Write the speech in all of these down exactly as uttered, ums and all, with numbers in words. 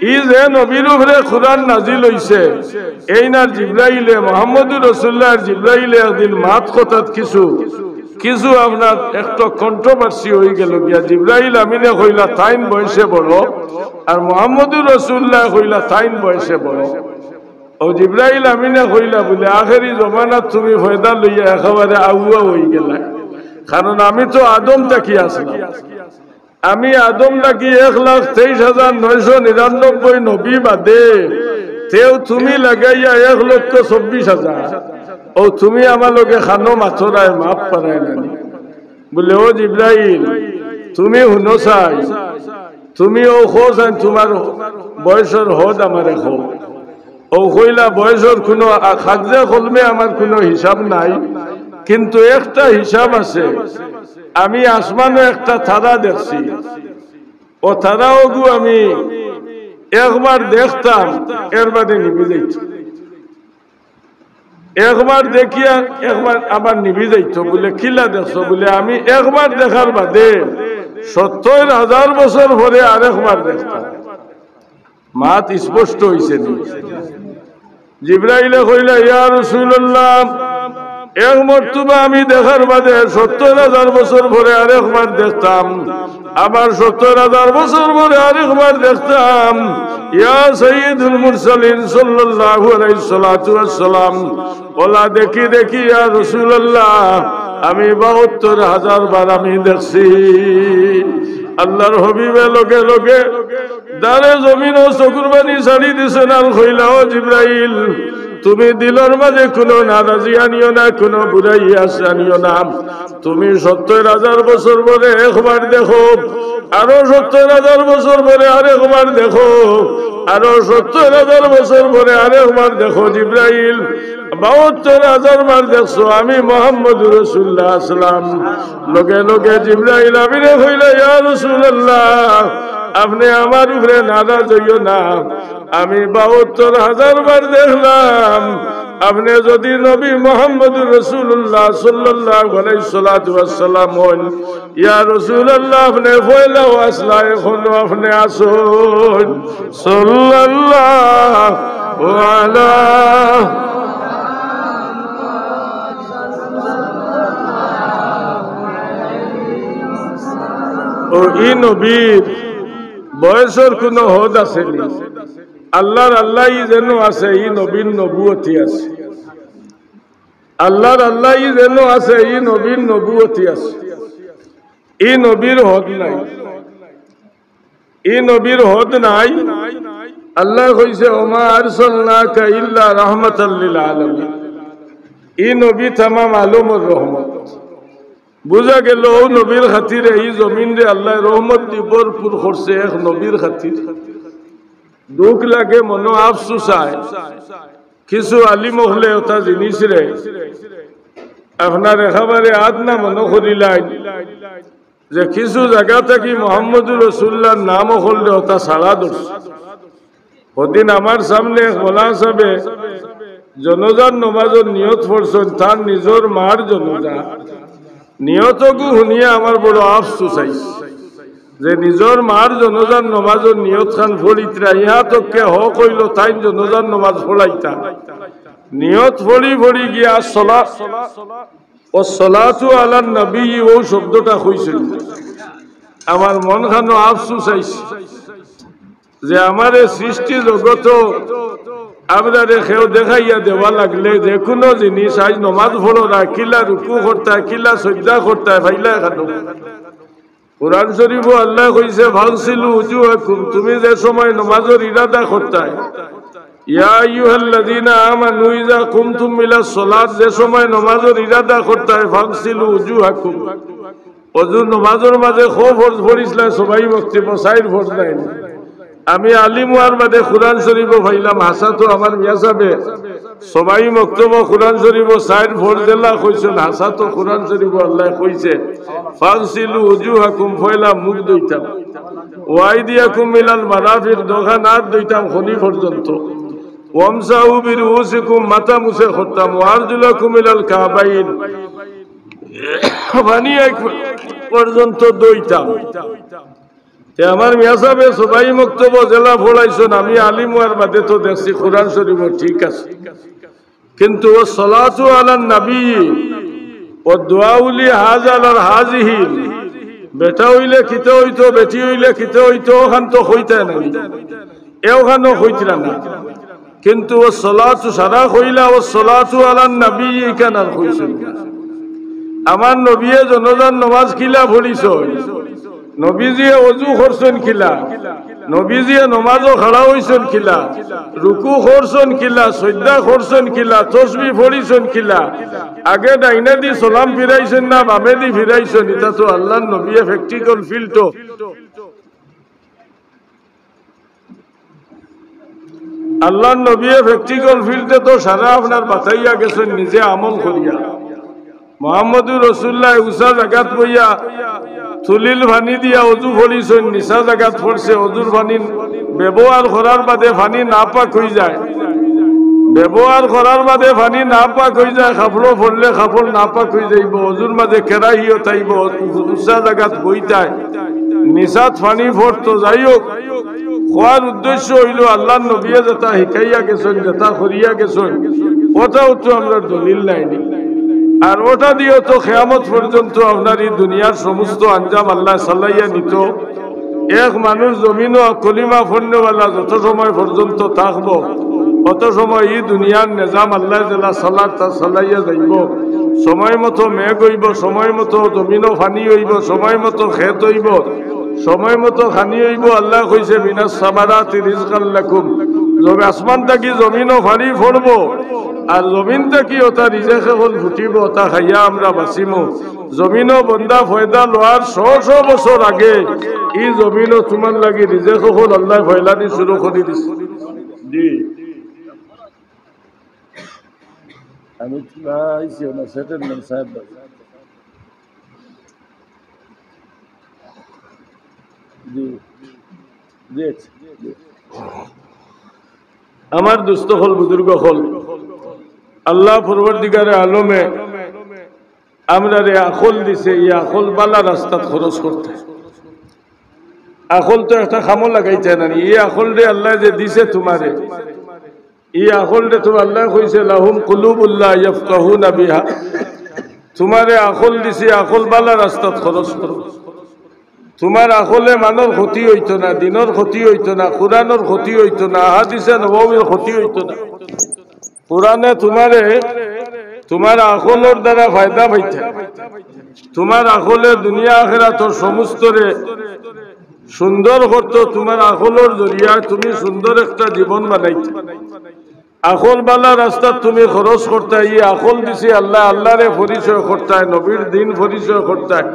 ই যে নবীর উপরে কোরআন নাজিল অইছে, এইন আর জিব্রাইলে, মোহাম্মদুর রাসূলুল্লাহ আর জিব্রাইলে একদিন মাত কথাত কিছু, কিছু আপনার একটু controversy অইগেলো গিয়া। জিব্রাইল আমিনে কইলা তাইন বয়সে বড়, আর মোহাম্মদুর রাসূলুল্লাহ কইলা তাইন বয়সে বড়। অউ জিব্রাইল আমিনে কইলা বুলে, "আখেরি জমানাত তুমি পয়দা লইয়া একেবারে আগুয়া অইগেলায়, কারণ আমি তো আদম থাকি আছলাম।" আমি আদম থাকি এক লাখ তেইশ হাজার নয়শো নিরানব্বই নবী বাদে, তেউ তুমি লাগাইয়া এক লক্ষ চব্বিশ হাজার। অউ তুমি আমার লগে খানো মাতরায়, মাত পারায় না নি? বুলে, "ও জিব্রাইল, তুমি হুনো চাই, তুমি অউ কও চাই, তুমার বয়সর হদ আমারে কও।" অউ কইলা, "বয়সর কুনু আ-, কাগজে কলমে আমার কুনু হিসাব নাই, কিন্তু একটা হিসাব আছে। আমি আসমানো একটা তারা দেখছি, অউ তারা অগু আমি একবার দেখতাম, এর বাদে নিবি যাইতো। একবার দেখিয়া একবার আবার নিবি যাইতো।" বুলে, "কিলা দেখছো?" বুলে, "আমি একবার দেখার বাদে সত্তর হাজার বছর পরে আরেকবার দেখতাম।" মাত স্পষ্ট অইছে নি? জিব্রাইলে কইলা, "ইয়া রাসূলুল্লাহ, এক মর্তবা আমি দেখার বাদে সত্তর হাজার বছর পরে আরেকবার দেখতাম, আবার সত্তর হাজার বছর পরে আরেকবার দেখতাম।" ইয়া সাইয়্যিদুল মুরসালিন সাল্লাল্লাহু আলাইহিস সালাতু ওয়াস সালাম, অলা দেখি দেখি ইয়া রাসূলুল্লাহ আমি বাহাত্তর হাজার বার আমি দেখছি। আল্লাহর হাবিবে লগে লগে দারে জমিনো চকুর পানি ছাড়ি দিছইন আর কইলা, "ও জিব্রাইল, তুমি দিলর মাঝে কুনু নারাজি আনিও না, কুনু বুরাই আস আনিও না। তুমি সত্তর হাজার বছর পরে একবার দেখো, আরো সত্তর হাজার বছর পরে আরেকবার দেখো, আরো সত্তর হাজার বছর পরে আরেকবার দেখো।" জিব্রাইল, বাহাত্তর হাজার বার দেখছো, আমি মোহাম্মদুর রাসূলুল্লাহ আসলাম। লগে লগে জিব্রাইল আমিনে কইলা, "ইয়া রাসূলুল্লাহ, আপনে আমার উপরে নারাজ অইও না, আমি বাহাত্তর হাজার বার দেখলাম, আপনে যদি নবী মোহাম্মদুর রাসূলুল্লাহ সাল্লাল্লাহু আলাইহিস সালাতু ওয়াস সালাম অইন, ইয়া রাসূলুল্লাহ, আপনে পয়লাও আছলা, এখনো আপনে আছইন।" সাল্লাল্লাহু আলা। অউ ই নবীর বয়সর কুনু হদ আছে নি? আল্লাহর আল্লাহ ই যেন আছে, ই নবীর নবুয়তি আছে। আল্লাহর আল্লাহ ই যেন আছে, ই নবীর নবুয়তি আছে। ই নবীর হদ নাই, ই নবীর হদ নাই। আল্লায় কইছে, "ওমা আরসালনাকা ইল্লা রাহমাতাল লিল আলামিন।" ই নবী তামাম আলমর রহমত। বুঝা গেল, অউ নবীর খাতিরে ই জমিনরে আল্লায় রহমত দি ভরপুর করছে, এক নবীর খাতিরে। দুখ লাগে, মনো আফসুস আয়। কিছু আলিম অকলে অতা জিনিসরে আপনার একেবারে আদনা মনো করিলাইন যে কিছু জাগা থাকি মোহাম্মদুর রাসূলুল্লাহর নাম অকলরে অতা ছাড়া ধরছে। হদিন আমার সামনে এক মৌলানা সাবে জনাজার নমাজর নিয়ত পড়ছইন, তার নিজর মার জনাজা। নিয়তগু হুনিয়া আমার বড় আফসুস আইছে যে নিজর মার জনাজার নমাজর নিয়ত খান পড়িতরা, ইহা তো কে হক অইলো তাইন জনাজার নমাজ পড়াইতা। নিয়ত পড়ি পড়ি গিয়া সলা-, "ওয়াসসালাতু আলান নবী" অউ শব্দটা কইছইন। আমার মন খানো আফসুস আইছে যে আমারে সৃষ্টি জগতো আমরারে কেউ দেখাইয়া দেওয়া লাগলে যে কুনু জিনিস, আইজ নমাজ পড়রা, কিলা রুকু করতায়, কিলা সইজদা করতায়, পাইলায় খানো। কোরআন শরীফো আল্লায় কইছে, "ফাগসিলু উজুহাকুম", তুমি যে সময় নমাজর ইরাদা করতায়, "ইয়া আইয়ুহাল্লাযীনা আমানু ইযা কুমতুম ইলাস সালাত", যে সময় নমাজর ইরাদা করতায়, "ফাগসিলু উজুহাকুম", অজু নমাজর মাঝে কয় ফরজ পড়িছলায়, সবাই মক্তবো চাইর ফরজ নায় নি? আমি আলিম অওয়ার বাদে কোরআন শরীফো পাইলাম, হাছা তো আমার মিয়া সাবে সবাই মক্তবো কোরআন শরীফো চাইর ফরজ যেলা কইছইন, হাছা তো কোরআন শরীফো আল্লায় কইছে, "ফাগসিলু উজুহাকুম", পয়লা মুখ ধইতাম, "ওয়া আইদিয়াকুম ইলাল মারাফিক", দুইখান আত ধইতাম খনি পর্যন্ত, "ওয়ামসাহু বিরুউসিকুম", মাথা মুছে করতাম, "ওয়া আরজুলাকুম ইলাল কাবাইন", পানি এক পর্যন্ত ধইতাম। তে আমার মিয়া সাবে সবাই মক্তব যেলা পড়াইছইন, আমি আলিম অওয়ার বাদে তো দেখছি কোরআন শরীফ ঠিক আছে, কিন্তু ওয়াসসালাতু আলান নবী ওয়াদ দুআউ লি হাযা ওয়া হাযিহি, বেটা অইলে কিতা অইতো, বেটি অইলে কিতা অইতো, অখান তো কইতা নায়, অখানও কইতরা না। কিন্তু ওয়াসসালাতু সারা কইলা, ওয়াসসালাতু আলান নবী ইখান আর কইছইন না। আমার নবিয়ে জনাজার নমাজ কিলা পড়ছইন, নবীজিয়ে অজু করছইন কিলা, নবীজিয়ে নমাজো খাড়া অইছইন কিলা, রুকু করছইন কিলা, সইজদা করছইন কিলা, তসবি পড়ছইন কিলা, আগে ডাইনেদি সালাম ফিরাইছইন না বামেদি ফিরাইছইন, ইতা তো আল্লার নবিয়ে practical field তো আল্লার নবিয়ে practical field-এ তো সারা আপনার বাতাইয়া গেছইন নিজে আমল করিয়া। মুহাম্মদুর রাসূলুল্লাহ উচা জাগাত বইয়া তুলিল পানি দিয়া অজু পড়ছইন, নিচা জাগাত পড়ছে, অজুর পানি ব্যবহার করার বাদে পানি নাপাক অইযায়, ব্যবহার করার বাদে পানি নাপাক অইযায়, কাপড়ো পড়লে কাপড় নাপাক অইযাইবো, অজুর মাঝে কেরাহিয়ত আইবো, উচা জাগাত বইতায়, নিচাত পানি পড়তো। যাই হোক, কওয়ার উদ্দেশ্য অইলো আল্লার নবিয়ে যেটা হিকাইয়া গেছইন, যেটা করিয়া গেছইন, ওটাও তো আমরার দলিল নায়নি। আর ওটা দিয়াও তো কিয়ামত পর্যন্ত আপনার ই দুনিয়ার সমস্ত আঞ্জাম আল্লায় চালাইয়া নিতো। এক মানুষ জমিনো কলিমা পড়নেওয়ালা যত সময় পর্যন্ত থাকবো, অত সময় ই দুনিয়ার নিজাম আল্লায় যেলা চালার তা চালাইয়া যাইবো। সময় মতো মেঘ অইবো, সময় মতো জমিনো পানি অইবো, সময় মতো খেত অইবো, সময় মতো খানি অইবো। আল্লায় কইছে, "মিনাস সামারাতি রিজকাল লাকুম।" জমি-, আসমান থাকি জমিনো পানি পড়বো, আর জমিন থাকি ওটা রিজেক অকল ফুটিবো, ওটা খাইয়া আমরা বাঁচিমু। জমিনো বন্দা পয়দা লওয়ার শ শ বছর আগে ই জমিনো তুমার লাগি রিজেক অকল আল্লায় ফয়লানি শুরু করি দিছে। জি। আমি তো আইছি না, সেটেলমেন্ট সাহেব। জি, জি, জি। আমার দোস্ত অকল, বুজুর্গ অকল, আল্লাহ পরওয়ারদিগারে আলমে আমরারে আকল দিছে, ই আকল বালা রাস্তাত খরচ করতায়। আকল তো একটা কামো লাগাইতায় না নি, ই আকলরে আল্লায় যে দিছে তুমারে, ই আকলরে তো আল্লায় কইছে, "লাহুম কুলুবুল লা ইয়াফকাহুনা বিহা।" তুমারে আকল দিছি, আকল বালা রাস্তাত খরচ করো। তুমার আকলে মানষর ক্ষতি অইতো না, দিনর ক্ষতি অইতো না, কুরআনর ক্ষতি অইতো না, আহাদিসে নববীর ক্ষতি অইতো না। কুরআনে তুমারে, তুমার আকলর দ্বারা ফায়দা পাইতায়। তুমার আকলে দুনিয়া আখেরাতর সমস্তরে সুন্দর করতো, তুমার আকলর জরিয়ায় তুমি সুন্দর একটা জীবন বানাইতায়। আকল বালা রাস্তাত তুমি খরচ করতায়, ই আকল দিছে আল্লায়, আল্লারে পরিচয় করতায়, নবীর দিন পরিচয় করতায়।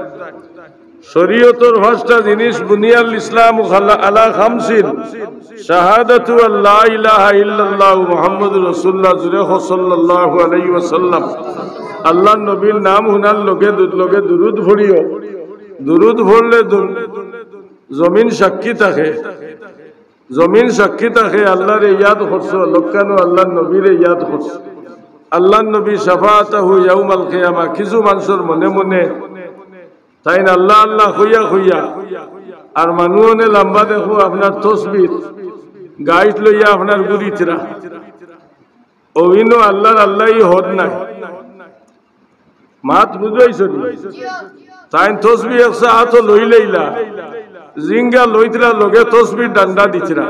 শরীয়তর পাঁচটা জিনিস, বুনিয়াল ইসলামু আলা, আলা খামসিন, শাহাদাতু আল্লা ইলাহা ইল্লাল্লাহু মুহাম্মাদুর রাসূলুল্লাহ, জুরে কও সাল্লাল্লাহু আলাইহি ওয়াসাল্লাম। আল্লার নবীর নাম হুনার লগে দু-, লগে দুরুদ পড়িও। দুরুদ পড়লে দু-, জমিন সাক্ষী থাকে। জমিন সাক্ষী থাকে, আল্লারে ইয়াদ করছো, লক্কানো আল্লার নবীরে ইয়াদ করছো। আল্লার নবী শাফাআতাহু ইয়াউমাল কিয়ামা, কিছু মানষর মনে মনে তাইন আল্লা আল্লা কইয়া কইয়া, আর মানু অনে লাম্বা দেখো আপনার তসবির গাইট লইয়া আপনার ঘুরিতরা। অউ ইনো আল্লার আল্লাই হদ নাই। মাত বুঝাইছো নি? তাইন তসবি একসা আতো লইলাইলা, জিঙ্গা লইতরা লগে তসবির ডান্ডা দিতরা,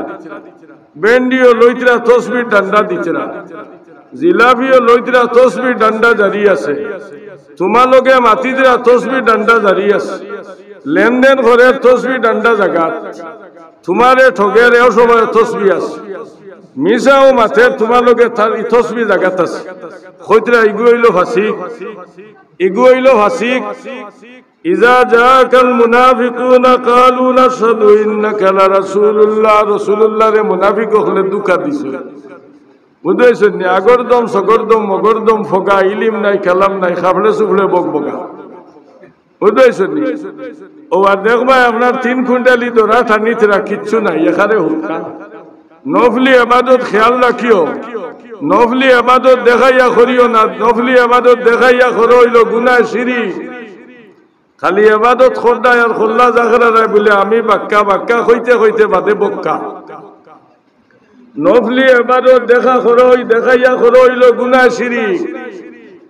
বেন্ডিও লইতরা তসবির ডান্ডা দিতরা, জিলাপিও লইতরা তসবির ডান্ডা জারি আছে, তুমার লগে মাতিতরা তসবির ডান্ডা জারি আছে, লেনদেন করের তসবির ডান্ডা জাগাত। তুমারে ঠগের এও সময় তসবি আছে। মিছাও মাতের তুমার লগে তার ই তসবি জাগাত আছে। কইতরা ইগু অইলো ফাসিক, ইগু অইলো ফাসিক। ইজা জাআকাল মুনাফিকুনা ক্বালু নাশহাদু ইন্নাকা লারাসূলুল্লাহ। রাসূলুল্লাহরে মুনাফিক অকলে ধুকা দিছে। বুঝাইছইন নি? আগর দম, সগর দম, মগর দম, ফগা, ইলিম নাই, কালাম নাই, খাফড়ে সুফড়ে বক বকা। বুঝাইছইন নি? অউ আর দেখবায় আপনার তিন কুইন্টালি দরা টানিতরা কিচ্ছু নাই, এখানে হুক্কা। নফলি এবাদত খেয়াল রাখিও, নফলি এবাদত দেখাইয়া করিও না, নফলি এবাদত দেখাইয়া করো অইলো গুনায় শিরিক। খালি এবাদত কররায় আর কল্লা জাখরারায় বুলে আমি বাক্কা, বাক্কা কইতে কইতে বাদে বক্কা। নফলি এবাদত দেখা করো, ই দেখাইয়া করো অইলো গুনা শিরিক।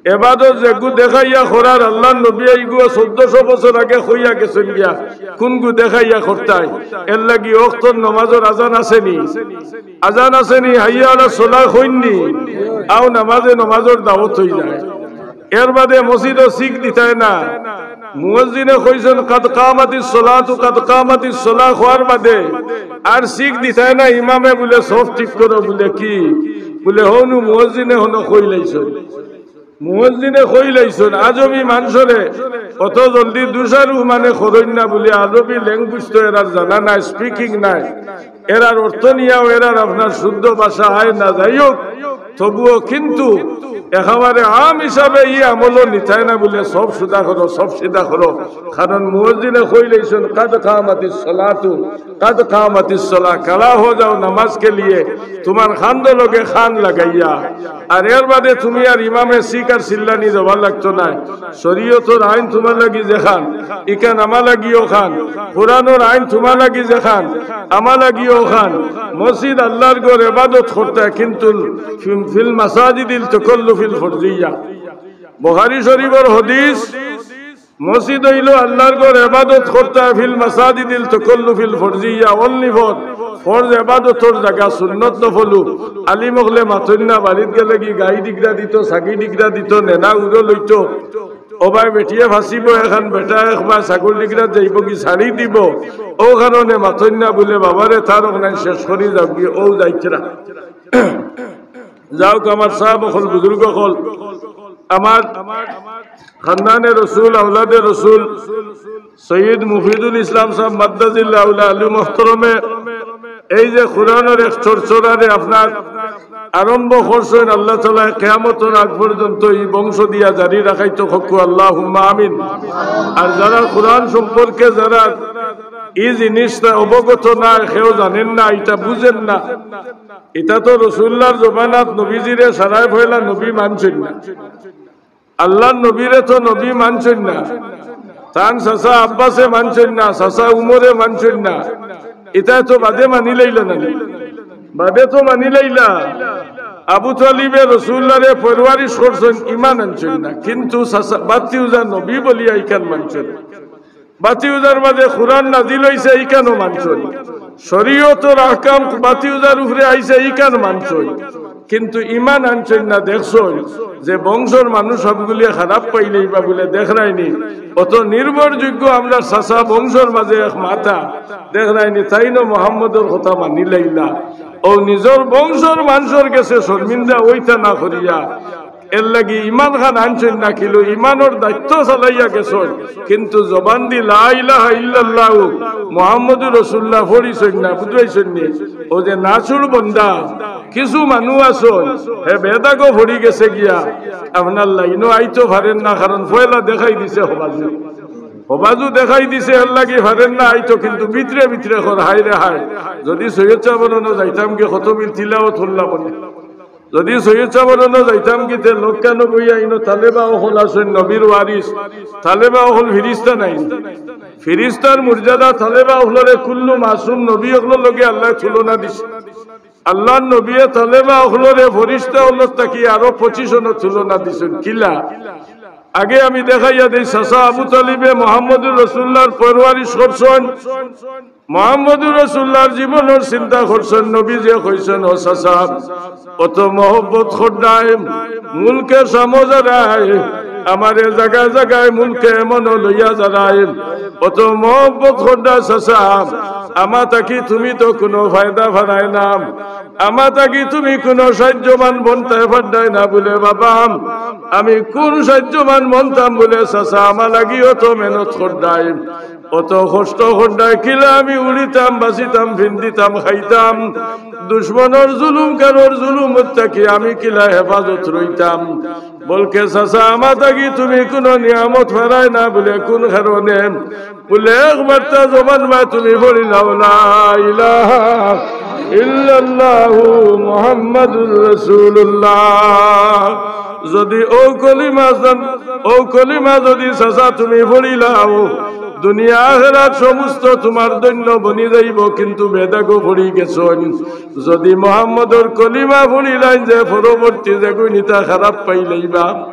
এবাদত যেগু দেখাইয়া করার আল্লার নবী এইগু চৌদ্দশো বছর আগে কইয়া গেছইন গিয়া, কুনগু দেখাইয়া করতায়? এরলাগি অক্তর নমাজর আজান আছেনি? আজান আছেনি? হাইয়া আলাস সলাহ কইননি? আও নমাজে, নমাজর দাওত অইযায়। এরবাদে মসজিদো শিক দিতায় না। মুয়াজ্জিনে কইছইন, "কাদ কামাতিস সলাতু, কাদ কামাতিস সলাহ" কওয়ার বাদে আর শিক দিতায় না। ইমামে বুলে, "সফ ঠিক করো।" বুলে, "কি?" বুলে, "হউনু মুয়াজ্জিনে হনো কইলাইছইন।" মুয়াজ্জিনে কইলাইছইন। আজমি মানষরে অত জলদি দুষারোপ মানে করইন না বুলে, আরবি language তো এরার জানা নাই, speaking নাই। এরার অর্থ নিয়াও এরার আপনার শুদ্ধ ভাষা আয় না, যাই হোক, তবুও কিন্তু একেবারে আম হিসাবে ই আমলও নিতায় না বুলে, "সফ সুদা করো, সফ সিধা করো।" কারণ মুয়াজ্জিনে কইলাইছইন, "কাদ কামাতিস সলাতু, কাদ কামাতিস সলাহ, খাড়া হো যাও নামাজ কে লিয়ে", তুমার কান্দর লগে কান লাগাইয়া। আর এরবাদে তুমি আর ইমামে শিক আর চিল্লানি দেওয়া লাগতো নায়। শরীয়তর আইন তুমার লাগি যেখান, ইখান আমার লাগিও খান। কোরআনর আইন তুমার লাগি যেখান, আমার লাগিও খান। মসজিদ আল্লার ঘর, এবাদত করতায়, কিন্তু ফিল, ফিল মাসাজিদিল তাকাল্লুফিল ফরজিয়া। বুখারী শরীফর হাদিস, মসজিদ অইলো আল্লার ঘর, এবাদত করতায় ফিল মাসাজিদিল তাকাল্লুফিল ফরজিয়া, only for ফরজ এবাদতর জাগা, সুন্নত নফলু। আলিম অকলে মাতইন না, বাড়িত গেলেগি গাই ডিগরা দিতো, ছাগি ডিগরা দিতো, নেনা উড়ো লইতো। ও ভাই, বেটিয়ে ফাঁসিবো এখান, বেটা এক ভাই ছাগল ডিগরাত যাইবোগি, ছাড়ি দিবো। অউ কারণে মাতইন না বুলে, বাবারে তার অখান শেষ করি যাওগি, অউ যাইতরা। যাউক, আমার সাব অকল, বুজুর্গ অকল, আমার খান্দানে রসুল, আওলাদে রসুল, সৈয়দ মুফিদুল ইসলাম সাব মাদ্দাজিল্লাহুল আলী মোহতরমে এই যে কোরআনর এক চরচরারে আপনার আরম্ভ করছইন, আল্লাহ তাআলায় কিয়ামতর আগ পর্যন্ত ই বংশ দিয়া জারি রাখাইতো, কউক্কা আল্লাহুম্মা আমিন। আর যারা কোরআন সম্পর্কে যারা ই জিনিসটা অবগত নায়, কেউ জানইন না, ইটা বুঝইন না, ইটা তো রসুলুল্লাহর জমানাত নবীজিরে সারায় পয়লা নবী মানছইন না। আল্লার নবীরে তো নবী মানছইন না, তান চাচা আব্বাসে মানছইন না, চাচা উমরে মানছইন না, ইতায় তো বাদে মানিলাইলা না নি? বাদে তো মানিলাইলা। আবু তালিবে রসুলুল্লাহরে পরওয়ারিশ করছইন, ইমান আনছইন না, কিন্তু চাচা, বাতিউজা নবী বলিয়া ইখান মানছইন। বাতিউজার মাঝে কোরআন নাজিল অইছে, ইখানও মানছইন। শরীয়তর আহকাম বাতিউজার উপরে আইছে, ইখান মানছইন। কিন্তু ইমান আনছইন না। দেখছইন যে বংশর মানুষ সবগুলিয়ে খারাপ পাইলাইবা বুলে, দেখরায়নি? অত নির্ভরযোগ্য আমরার চাচা, বংশর মাঝে এক মাথা, দেখরায়নি? তাইনও মোহাম্মদর কথা মানিলাইলা। অউ নিজর বংশর মানষর গেছে শর্মিন্দা অইতা না করিয়া এরলাগি ইমান খান আনছইন না কিলো, ইমানর দায়িত্ব চালাইয়া গেছইন, কিন্তু জবানদি লা ইলাহা ইল্লাল্লাহু মুহাম্মাদুর রাসূলুল্লাহ পড়ছইন না, বুঝাইছইন নি? অউ যে নাছোড় বন্দা, কিছু মানুষ আছইন, হে বেদাগো পড়ি গেছে গিয়া, আপনার লাইনও আইতো পারের না, কারণ পয়লা দেখাই দিছে হবাজু। হবাজু দেখাই দিছে, এরলাগি পারের না আইতো, কিন্তু ভিতরে ভিতরে কর, হায় রে হায়, যদি সৈয়দ সাবর অনো যাইতাম গি, কত মিল তিলাওয়াত করলা বলে। যদি সৈয়দ সাবর অনো যাইতাম গি, তে লক্কানো বইয়া ইনো তালেবা অকল আছইন, নবীর ওয়ারিস। তালেবা অকল ফিরিস্তা নায়নি? ফিরিস্তার মর্যাদা তালেবা অকলরে কুল্লু মাসুম নবী অকলর লগে আল্লায় তুলনা দিছে। আল্লার নবীয়ে তালেবা অকলরে ফিরিস্তা অকলর থাকি আরো পঁচিশ অনো তুলনা দিছইন। কিলা? আগে আমি দেখাইয়া দেই, চাচা আবু তালিবে মুহাম্মাদুর রাসূলুল্লাহর পরওয়ারিশ করছইন। মুহাম্মাদুর রাসূলুল্লাহর জীবনর চিন্তা করছইন, নবীজিয়ে কইছইন, "ও চাচা, অত মহব্বত কররায়, মুলকে শামো যারায়, আমারে জাগায় জাগায় মুলকে ইয়ামনো লইয়া যারায়, অত মহব্বত কররায় চাচা, আমা থাকি তুমি তো কুনু ফায়দা পারায় না, আমা থাকি তুমি কুনু সাহায্যবান বনতায় পাররায় না।" বুলে, "বাবা, আমি কুন সাহায্যবান বনতাম?" বুলে, "চাচা, আমা লাগি অত মেহনত কররায়, অত কষ্ট কররায়, কিলা আমি উড়িতাম, বাচিতাম, ফিন্দিতাম, খাইতাম, দুশমনর জুলুম, কারোর জুলুমর থাকি আমি কিলা হেফাজত রইতাম?" বলকে, "চাচা, আমা থাকি তুমি কুনু নিয়ামত পারায় না।" বুলে, "কুন কারণে?" বুলে, "একবারতা জবান বায় তুমি পড়ি লাও, লা ইলাহা ইল্লাল্লাহু মুহাম্মাদুর রাসূলুল্লাহ।" যদি ও কলিমা জান-, ও কলিমা যদি চাচা তুমি পড়িলাও, দুনিয়া আখেরাত সমস্ত তুমার ধন্য বনি যাইবো, কিন্তু বেদাগো পড়ি গেছইন। যদি মোহাম্মদর কলিমা পড়িলাইন যে পরবর্তী যেগুইন ইতা খারাপ পাইলাইবা,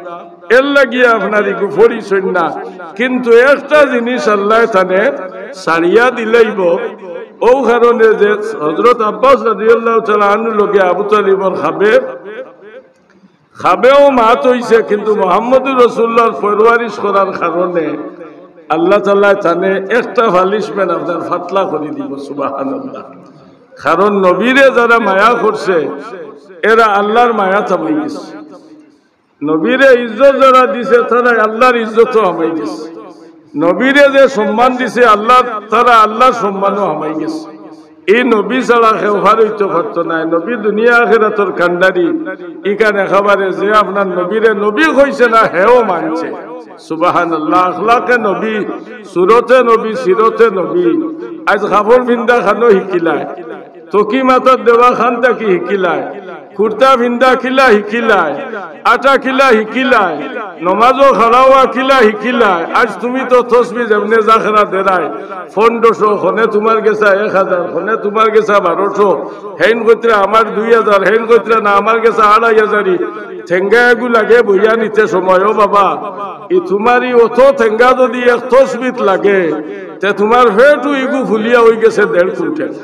এর লাগিয়া আপনার ইগু পড়িছইন না। কিন্তু একটা জিনিস আল্লায় তানে ছাড়িয়া দিলাইবো, ও কারণে যে হযরত আব্বাস রাদিয়াল্লাহু তাআলা আনহু লগে আবু তালিবর খাবে, খাবেও মাত অইছে, কিন্তু মোহাম্মদুর রাসূলুল্লাহর পরওয়ারিশ করার কারণে আল্লাহ তাআলায় তানে একটা punishment আপনার পাতলা করি দিবো। সুবহানাল্লাহ। কারণ নবীরে যারা মায়া করছে, এরা আল্লাহর মায়াত হামাই গেছে। নবীরে ইজ্জত যারা দিছে, তারা আল্লাহর ইজ্জতও হামাই গেছে। নবীরে যে সম্মান দিছে আল্লাহ, তারা আল্লাহর সম্মানও হামাই গেছে। এই নবী ছাড়া কেউ পার অইতো পারতো নায়। নবী দুনিয়া আখেরাতর কান্ডারি। ইখান একেবারে যে আপনার নবীরে নবী কইছে না, হেও মানছে। সুবহানাল্লাহ। আখলাকে নবী, সুরতে নবী, সিরতে নবী। আইজ কাপড় পিন্দা খানো হিকিলায়, টুপি মাথাত দেওয়া খান থাকি হিকিলায়, কুর্তা পিন্দা কিলা হিকিলায়, আটা কিলা হিকিলায়, নমাজো খাড়া অওয়া কিলা হিকিলায়। আইজ তুমি তো তসবি যেমনে জাখরা দেরায়, পনরোশো, খনে তুমার গেছে এক হাজার, খনে তুমার গেছে বারোশো, হেইন কইতরা আমার দুই হাজার, হেইন কইতরা না আমার গেছে আড়াই হাজারি, ঠেঙ্গা এগু লাগে বইয়া নিতে সময়। ও বাবা, ই তুমার ই অত ঠেঙ্গা যদি এক তসবিত লাগে, তে তুমার পেটও ইগু ফুলিয়া অইগেছে দেড় কুইন্টাল।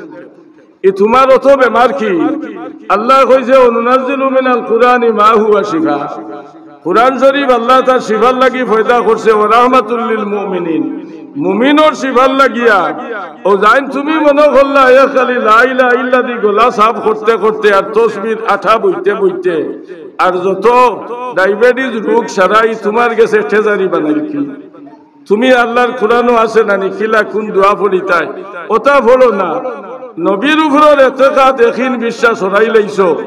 ই তুমার অত বেমার কি? আল্লায় কইছে, "ওয়া নুনাজ্জিলু মিনাল কুরআনি মা হুয়া শিফা।" কুরআন শরীফ আল্লায় তার শিফার লাগি পয়দা করছে, "ওয়া রাহমাতুল লিল মুমিনিন।" মুমিনর শিফার লাগিয়া। অউ যাইন তুমি মনো করলায়, এ খালি লা ইলাহা ইল্লা দি গলা সাফ করতে করতে আর তসবির আঠা বইতে বইতে আর যত ডায়াবেটিস রোগ সারাই তুমার গেছে ট্রেজারি বানাইল কি? তুমি আল্লার কুরআনো আছে না নি, কিলা কুন দোয়া পড়িতায়, অতা পড়ো না। নবীর উপরর এতেকাদ, একিন, বিশ্বাস হরাইলাইছো,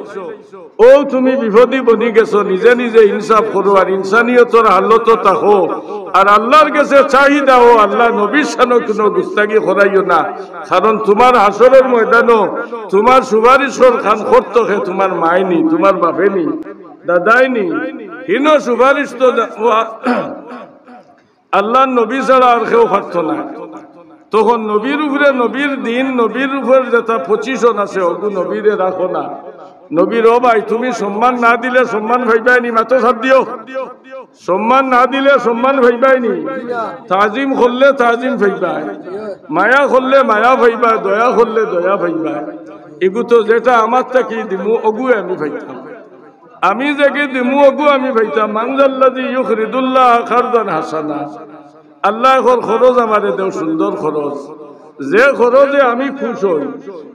অউ তুমি বিপদি বনি গেছো। নিজে নিজে ইনসাফ করো আর ইনসানিয়তর হালতো থাকো। আর আল্লার গেছে চাহিদা, ও আল্লা, নবীর শানো কুনু গুস্তাগি করাইও না। কারণ তুমার হাশরর ময়দানো তুমার সুপারিশর কাম করতো কে? তুমার মায় নি, তুমার বাফে নি, দাদায় নি। হিনো সুপারিশ তো দা-, ওয়া-, আল্লার নবী ছাড়া আর কেউ পারতো নায়। তখন নবীর উপরে, নবীর দিন, নবীর উপরে যেতা position আছে, অগু নবীরে রাখো না। নবীর, ও ভাই, তুমি সম্মান না দিলে সম্মান পাইবায় নি, মাতো সাথ দিও। সম্মান না দিলে সম্মান পাইবায় নি, তাজিম করলে তাজিম পাইবায়, মায়া করলে মায়া পাইবায়, দয়া করলে দয়া পাইবায়। ইগু তো যেটা আমার থাকি দিমু, অগুয়ে আমি পাইতাম। আমি যেগি দিমু, অগু আমি পাইতাম। মান যাল্লাযী ইউকরিদুল্লাহা কারযান হাসানা। আল্লায় কর, খরচ আমারে দেও, সুন্দর খরচ, যে খরচে আমি খুশ অই,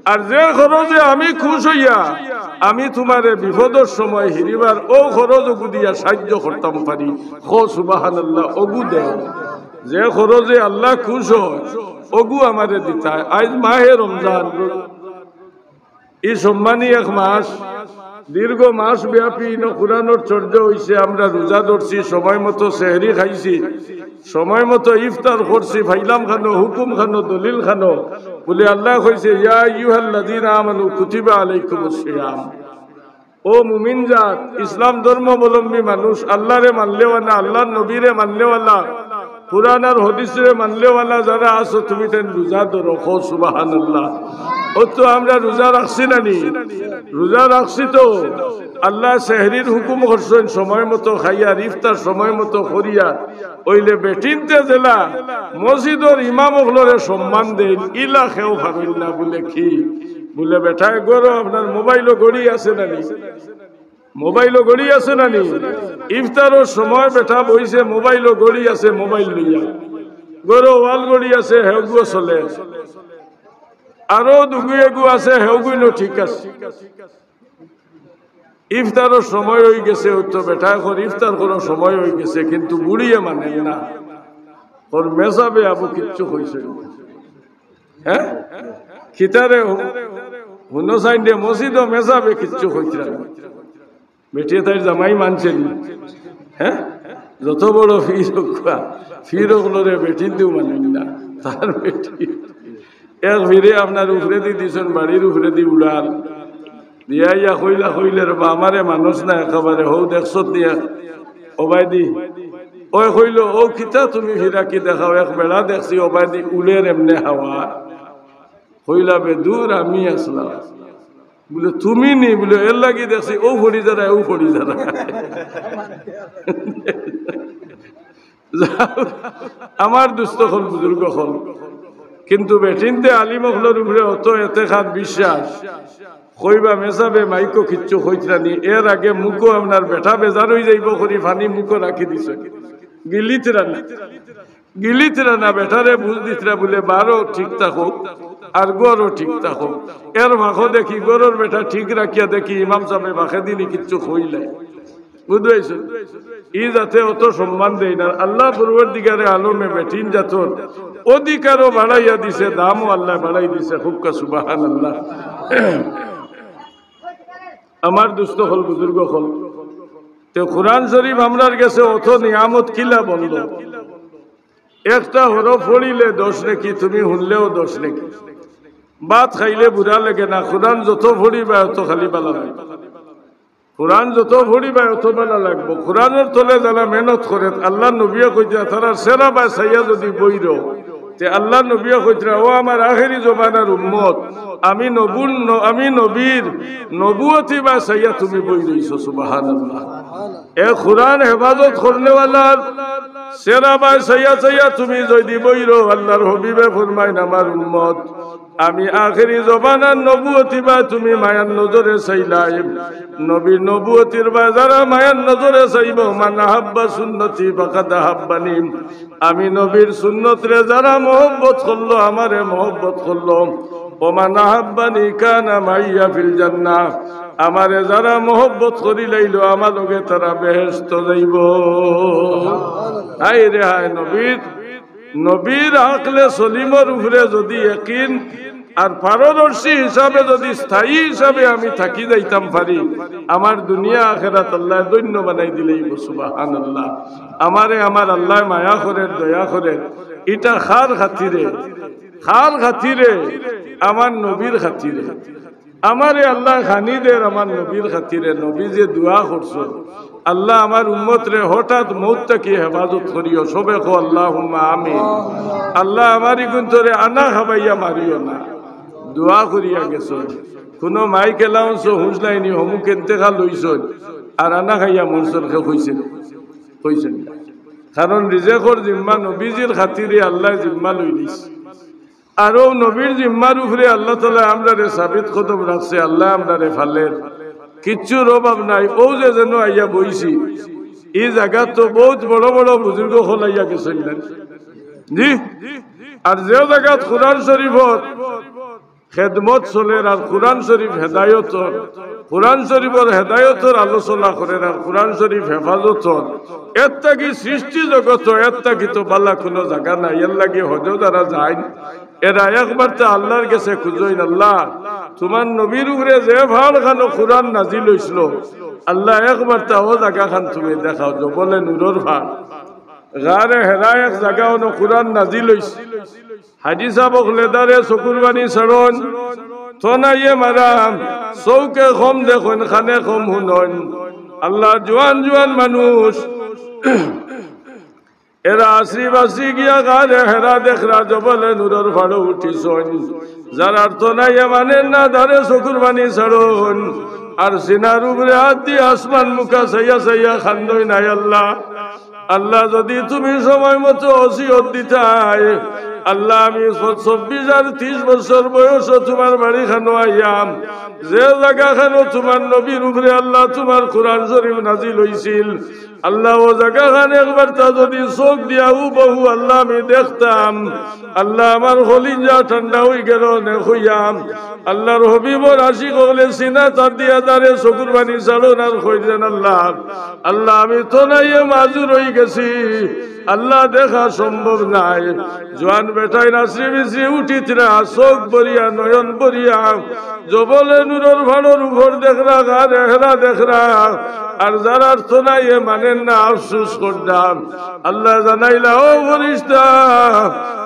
আর যে খরচে আমি খুশ অইয়া আমি তুমারে বিপদর সময় হিরিবার অউ খরচ অগু দিয়া সাইয্য করতাম পারি। কও সুবহানাল্লাহ, অগু দেও। যে খরচে আল্লা খুশ অয়, অগু আমারে দিতায়। আইজ মাহে রমজান, ই সম্মানী এক মাস, দীর্ঘ মাস ব্যাপী ইনো কুরআনর চর্চা অইছে। আমরা রোজা ধরছি, সময় মতো সেহরি খাইছি, সময় মতো ইফতার করছি, পাইলাম খানো, হুকুম খানো, দলিল খানো। বলে আল্লায় কইছে, "ইয়া আইয়ুহাল্লাযীনা আমানু কুতিবা আলাইকুমুস সিয়াম।" ও মুমিন জাত, ইসলাম ধর্মাবলম্বী মানুষ, আল্লারে মাননেওয়ালা, আল্লার নবীরে মাননেওয়ালা, কুরআন আর হাদিসরে মাননেওয়ালা যারা আছো, তুমি তাইন রোজা ধরো, কও সুবহানাল্লাহ। অউ তো আমরা রোজা রাখছি না নি? রোজা রাখছি তো। আল্লায় সেহরির হুকুম করছইন, সময় মতো খাইয়ার, ইফতার সময় মতো করিয়ার। অইলে বেটিন্তে যেলা মসজিদর ইমাম অকলরে সম্মান দেইন, ইলা কেউ পারইন না। বলে কি? বলে, বেটায়, ঘরো আপনার মোবাইলো ঘড়ি আছে না নি? মোবাইলো ঘড়ি আছে না নি? ইফতারর সময় বেটা বইছে, মোবাইলো ঘড়ি আছে, মোবাইল লইয়া। ঘরো ওয়াল ঘড়ি আছে, হেগুও চলে। আরো দুগু এগু আছে, হেগুইনও ঠিক আছে। ইফতারর সময় অইগেছে, অউ তো বেটায় কর, ইফতার করার সময় অইগেছে, কিন্তু বুড়িয়ে মানে না। কর মেসাবে আবু কিচ্ছু কইছে না। হে? কিতারে হু-, হুনো চাইন দে, মসজিদো মেসাবে কিচ্ছু কইতরা না। বেটিয়ে তাইর জামাই মানছে নি? হে? যত বড় পীর অউক্কা, পীর অকলরে বেটিন্তেও মানইন না। তার বেটি। এক পীরে আপনার উপরেদি দিছইন, বাড়ির উপরেদি উড়াল। দিয়া ইয়া কইলা, কইলে, "রে বা, আমারে মানুষ না একেবারে, হউ দেখছত দিয়া, ওবায়দি।" ওই কইল, "ও কিতা তুমি ফিরাকি দেখাও, এক বেড়া দেখছি, ওবায়দি উড়ের এমনে হাওয়া।" কইলা, "বে দূর, আমি আসলাম।" বলে, "তুমি নি?" বলে, "এর লাগি দেখছি, ও ফড়ি যারা, ও ফড়ি যারা।" আমার দুস্ত অকল, বুজুর্গ অকল, কিন্তু বেটিন্তে আলিম অকলর উপরে অত এতেকাদ বিশ্বাস, কইবা মেসাবে মাইকো কিচ্ছু কইতরা নি, এর আগে মুখো আপনার বেটা বেজার অই যাইব করি পানি মুখো রাখি দিছে, গিলিতরা না, গিলিতরা না, বেটারে বুঝ দিতরা বলে বারো ঠিক থাকো, আর গরও ঠিক থাকো। এর ফাঁকো দেখি গরর বেটা ঠিক রাখিয়া দেখি ইমাম সাবে বাকে দিনি কিচ্ছু কইলাই। বুঝবাইছো? ই জাতে অত সম্মান দেই না। আল্লাহ পরওয়ারদিগারে আলমে বেটিন জাতর অধিকারও বাড়াইয়া দিছে, দামও আল্লাহ বাড়াই দিছে। হুক্কা সুবহানাল্লাহ। আমার দুস্ত অকল, বুজুর্গ অকল, তে কোরআন শরীফ আমরার গেছে অত নিয়ামত কিলা বলল? একটা হরফ পড়িলে দশ নেকি, তুমি শুনলেও দশ নেকি। ভাত খাইলে বুরা লাগে না, কোরআন যত পড়িবা অত খালি ভালা লাগে। কোরআন যত পড়িবা অত ভালা লাগবো। কোরআনর তলে যারা মেহনত করে, আল্লাহর নবীয়ে কইতরা, তারার চেহারা বায় চাইয়া যদি বইরো, তে আল্লাহর নবীয়ে কইতরা, "ও আমার আখেরি জমানার উম্মত, আমি নবুর ন-, আমি নবীর নবুয়তি বায় চাইয়া তুমি বই রইছো।" সুবহানাল্লাহ। এ কোরআন হেফাজত করনেওয়ালার চেহারা বায় চাইয়া চাইয়া তুমি যদি বইরো, আল্লাহর হাবিবে ফরমাইন, "আমার উম্মত, আমি আখেরি জমানার নবুয়তি বায় তুমি মায়ার নজরে চাইলায়।" নবীর নবুয়তির বায় যারা মায়ার নজরে চাইবো, "মান আহাব্বা সুন্নতি ফাকাদ আহাব্বানি।" আমি নবীর সুন্নতরে যারা মহব্বত করলো, আমারে মহব্বত করলো। "ওমান আহাব্বানি কানা মাইয়া ফিল জান্নাহ।" আমারে যারা মহব্বত করিলাইলো, আমার লগে তারা বেহেশত যাইবো। হায় রে হায়, নবীর, নবীর আকলে সলিমর উপরে যদি একিন আর পারদর্শী হিসাবে যদি স্থায়ী হিসাবে আমি থাকি যাইতাম পারি, আমার দুনিয়া আখেরাত আল্লায় ধন্য বানাই দিলাইবো। সুবহানাল্লাহ। আমারে আমার আল্লায় মায়া করের, দয়া করের, ইটা কার খাতিরে? কার খাতিরে? আমার নবীর খাতিরে। আমারে আল্লায় খানি দের আমার নবীর খাতিরে। নবী যে দোয়া করছো, "আল্লাহ, আমার উম্মতরে হঠাৎ মউত থাকি হেফাজত করিও।" সবে কও, "আল্লাহুম্মা আমিন।" আল্লাহ, আমার ইগুন্তরে আনা খাবাইয়া মারিও না। দোয়া করিয়া গেছো। কোনো মাইক অ্যানাউন্সও হুনছলায়নি, হমুক ইন্তেকাল অইছইন, আর আনা খাইয়া মরছইন, কেউ কইছে? কইছে না। কারণ রিজেকর জিম্মা নবীজির খাতিরে আল্লায় জিম্মা লইলিছে। আর অউ নবীর জিম্মার উপরে আল্লাহ তাআলায় আমরারে সাবিত কদম রাখছে, আল্লায় আমরারে ফালের, কিচ্ছুর অভাব নাই। অউ যে যেন আইয়া বইছি, ই জাগাত তো বউত বড় বড় বুজুর্গ অকল আইয়া গেছইন না? জি। আর যে জাগাত কোরআন শরীফর খেদমত চলের আর কোরআন শরীফ হেদায়তর, কোরআন শরীফর হেদায়তর আলোচনা করের আর কোরআন শরীফ হেফাজতর, এর থাকি সৃষ্টি জগত, এর থাকি তো বালা কোনো জাগা নাই। এর লাগি হজো যারা যাইন, এরা একবার তো আল্লাহর গেছে খুঁজইন, "আল্লাহ, তুমার নবীর উপরে যে ফাড় খানো কোরআন নাজিল অইছিল, আল্লাহ, একবার তা অউ জাগা খান তুমি দেখাও।" জবলে নূরর ফাড়, গারে হেরা এক জাগা অনো কোরআন নাজিল অইছে। হাজি সাব অকলে দারে চকুর পানি ছাড়ইন, তনাইয়ে মারা, চউখে কম দেখইন, কানে কম হুনইন। আল্লাহ, জুয়ান জুয়ান মানুষ, এরা আশ্রি বাশ্রি গিয়া গারে হেরা দেখরা, জবলে নূরর ফাড়ো উঠিছইন। যারার তনাইয়ে মানের না, দারে চকুর পানি ছাড়ইন। আর সিনার উপরে আত দি আসমান মুখা চাইয়া চাইয়া কান্দইন, "আয় আল্লাহ, আল্লাহ, যদি তুমি সময় মতো ওসিয়ত দিতায়, আল্লাহ, আমি ছ-, চব্বিশ আর ত্রিশ বছর বয়সো তুমার বাড়ি খানো আইয়াম, যে জাগা খানো তুমার নবীর উপরে আল্লাহ তুমার কোরআন শরীফ নাজিল অইছিল, আল্লাহ, অউ জাগা খান একবার তা যদি চউখ দিয়া হুবহু, আল্লাহ, আমি দেখতাম, আল্লাহ, আমার কলিজা ঠান্ডা অইগেলো অনে কইয়াম।" আল্লাহর হাবিবর আশিক অকলে সিনাত আত দিয়া দারে চকুর পানি ছাড়ইন আর কইরা, "আল্লাহ, আল্লাহ, আমি তনাইয়ে মাজুর অইগেছি, আল্লাহ, দেখা সম্ভব নায়।" জুয়ান বেটাইন আশ্রি বিশ্রি উঠিতরা, চউখ ভরিয়া, নয়ন ভরিয়া, জবলে নূরর ফাড়র উপর দেখরা, গারে হেরা দেখরা, আর যারার তো নাই এ মানের না, আফসুস কররা। আল্লায় জানাইলা, "ও ফিরিস্তা,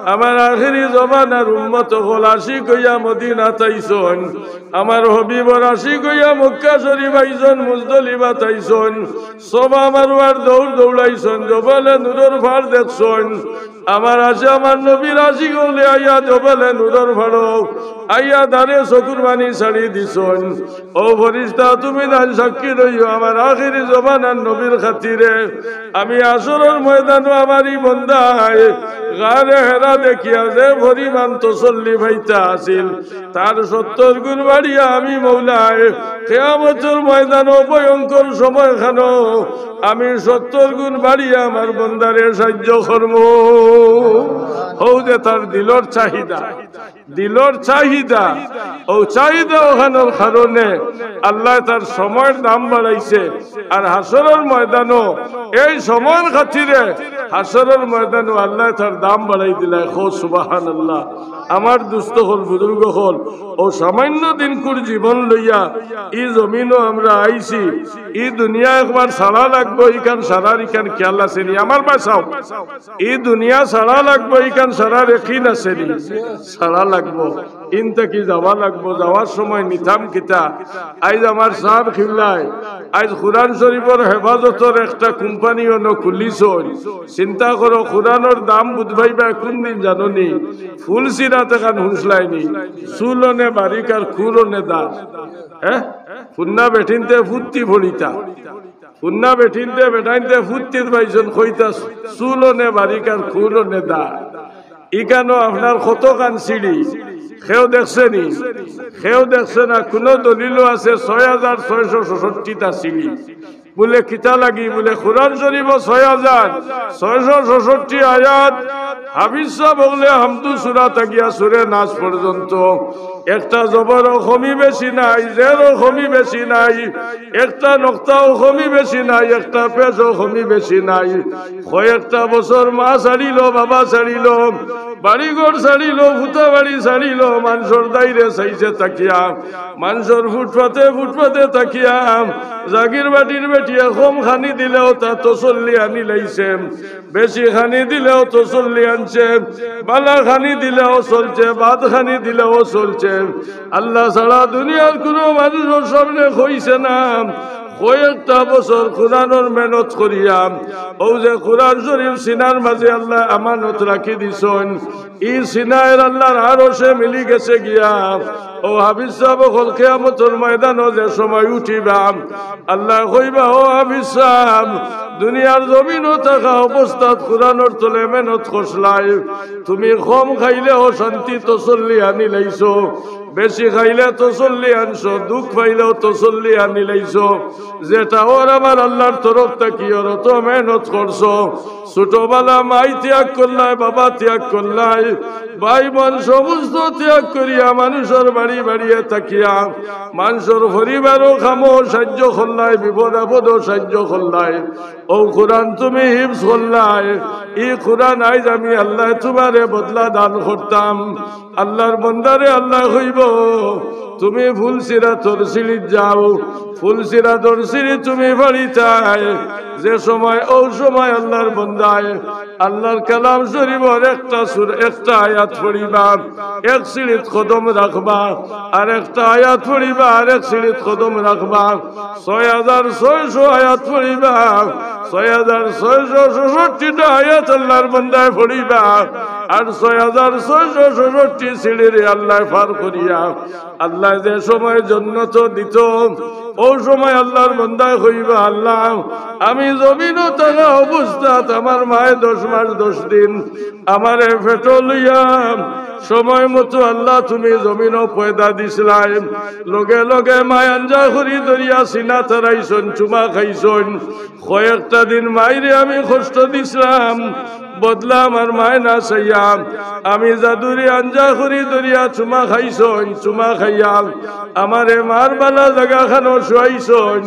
আমার আখেরি জমানার উম্মত অকল আশিক অইয়া মদিনাত আইছইন, আমার হাবিবর আশিক অইয়া মক্কা শরীফ আইছইন, মুজদলিফাত আইছইন, সফা মারওয়ার দৌড় দৌড়াইছইন, জবলে নূরর ফাড় দেখছইন, আমার আশে আমার নবীর আশিক অকলে আইয়া জবলে নূরর ফাড়ো আইয়া দারে চকুর পানি ছাড়ি দিছইন। ও ফিরিস্তা, তুমি তান সাক্ষী রইও, আমার আখেরি জমানার নবীর খাতিরে আমি হাশরর ময়দানো আমার ই বন্দায় গারে হেরা দেখিয়া যে পরিমাণ তসল্লি পাইতা আছিল, তার সত্তর গুণ বাড়িয়া আমি মওলায় কিয়ামতর ময়দানো ভয়ঙ্কর সময়খানো আমি সত্তর গুণ বাড়িয়া আমার বন্দারে সাহায্য করমু।" অউ যে তার দিলর চাহিদা, দিলর চাহিদা, অউ চাহিদা অখানর কারণে আল্লায় তার সময়র দাম বাড়াইছে। আর হাশরর ময়দানো এই সময়র খাতিরে হাশরর ময়দানো আল্লায় তার দাম বাড়াই দিলায়। কও সুবহানাল্লাহ। আমার দুস্ত অকল, বুজুর্গ অকল, অউ সামান্য দিনকুর জীবন লইয়া ই জমিনো আমরা আইছি। ই দুনিয়া একবার ছাড়া লাগবো, ইখান ছাড়ার ইখান খিয়াল আছে নি? আমার বাসাও, ই দুনিয়া ছাড়া লাগবো, ইখান ছাড়ার একিন আছে নি? ছাড়া লাগবো। ইন থাকি যাওয়া লাগবো, যাওয়ার সময় নিতাম কিতা? আইজ আমার সাব কিবলায় আইজ কুরআন শরীফর হেফাজতর একটা কোম্পানি অনো খুলিছইন। চিন্তা করো, কুরআনর দাম বুঝবায় বা কুনদিন জানো নি? ফুলসিরাত এখান হুনছলায় নি? চুল অনে বারিক আর খুর অনে দার। হ্যাঁ, ফুন্না বেটিন্তে ফুত্তি ফড়িতা, ফুন্না বেটিন্তে বেটাইন্তে ফুত্তিত পাইছইন, কইতা চুল অনে বারিক আর খুর অনে দার। ইখানো আপনার কতখান সিঁড়ি? কেউ দেখছে নি? কেউ দেখছে না। কুনু দলিলও আছে ছয় হাজার ছয়শো ছষট্টিটা সিঁড়ি? বুলে, "কিতা লাগি?" বুলে, "কুরআন শরীফো ছয় হাজার ছয়শো ছষট্টি আয়াত, হাফিজ সাব অকলে হামদু সুরা থাকিয়া সুরে নাস পর্যন্ত একটা জবরও কমি বেশি নাই, জেরও কমি বেশি নাই, একটা নক্তাও কমি বেশি নাই, একটা পেশও কমি বেশি নাই।" কয়েকটা বছর মা ছাড়িলো, বাবা ছাড়িলো, বাড়িঘর ছাড়িলো, ফুতা বাড়ি ছাড়িলো, মানষর দাইরে চাইছে থাকিয়া, মানষর ফুটপাতে ফুটপাতে থাকিয়া, জাগির বাটির বেটিয়ে কম খানি দিলেও তা তসল্লি আনিলাইছে, বেশি খানি দিলেও তসল্লি আনছে, বালা খানি দিলেও চলছে, বাদ খানি দিলেও চলছে। আল্লাহ ছাড়া দুনিয়ার কুনু মানষর সামনে কইছে না। কয়েকটা বছর কুরআনর মেহনত করিয়া, অউ যে কুরআন শরীফ সিনার মাঝে আল্লায় আমানত রাখি দিছইন, ই সিনায় আল্লাহর আরশে মিলি গেছে গিয়া। অউ হাফিজ সাব অকল কিয়ামতর ময়দানো যে সময় উঠিবা, আল্লায় কইবা, "ও হাফিজ সাব, দুনিয়ার জমিনো থাকা অবস্থাত কুরআনর তলে মেহনত করছলায়, তুমি কম খাইলেও শান্তি তসল্লি আনিলাইছো, বেশি খাইলে তসল্লি আনছো, দুখ পাইলেও তসল্লি আনিলাইছো। যেটা অর আমার আল্লাহর তরফ থাকি অর, অত মেহনত করছো। ছোটবেলা মাই ত্যাগ করলায়, বাবা ত্যাগ করলায়, ভাই বোন সমস্ত ত্যাগ করিয়া মানষর বাড়ি বাড়িয়ে থাকিয়া, মানষর পরিবারও কামো সাহায্য করলায়, বিপদ আপদও সাহায্য করলায়। অউ কুরআন তুমি হিফজ করলায়, ই কুরআন আইজ আমি আল্লায় তুমারে বদলা দান করতাম।" আল্লাহর বন্দারে আল্লায় কইবো, "তুমি ফুলসিরাতর সিঁড়িত যাও, ফুলসিরাতর সিঁড়ি তুমি ফাড়িতায়।" যে সময়, অউ সময় আল্লাহর বন্দায় আল্লাহর কালাম শরীফর একটা সুর, একটা আয়াত পড়িবা, এক সিঁড়িত কদম রাখবা, আর একটা আয়াত পড়িবা, আর এক সিঁড়িত কদম রাখবা। ছয় হাজার ছয়শো আয়াত পড়িবা, ছয় হাজার ছয়শো ছষট্টিটা আয়াত আল্লাহর বন্দায় পড়িবা, আর ছয় হাজার ছয়শো ছষট্টি সিঁড়িরে আল্লায় পার করিয়া আল্লায় যে সময় জন্নত দিতো, অউ সময় আল্লাহর বন্দায় কইবা, "আল্লাহ, আমি জমিনো থাকা অবস্থাত আমার মায়ে দশ মাস দশ দিন আমারে পেটো লইয়া সময় মতো আল্লাহ তুমি জমিনো পয়দা দিছলায়, লগে লগে মায় আঞ্জা করি ধরিয়া সিনা তারাইছইন, চুমা খাইছইন। কয়েকটা দিন মাইরে আমি কষ্ট দিছলাম, বদলা আমার মায় না চাইয়া, আমি যাদুরে আঞ্জা করি ধরিয়া চুমা খাইছইন, চুমা খাইয়া আমারে মার বালা জাগাখানো শুয়াইছইন,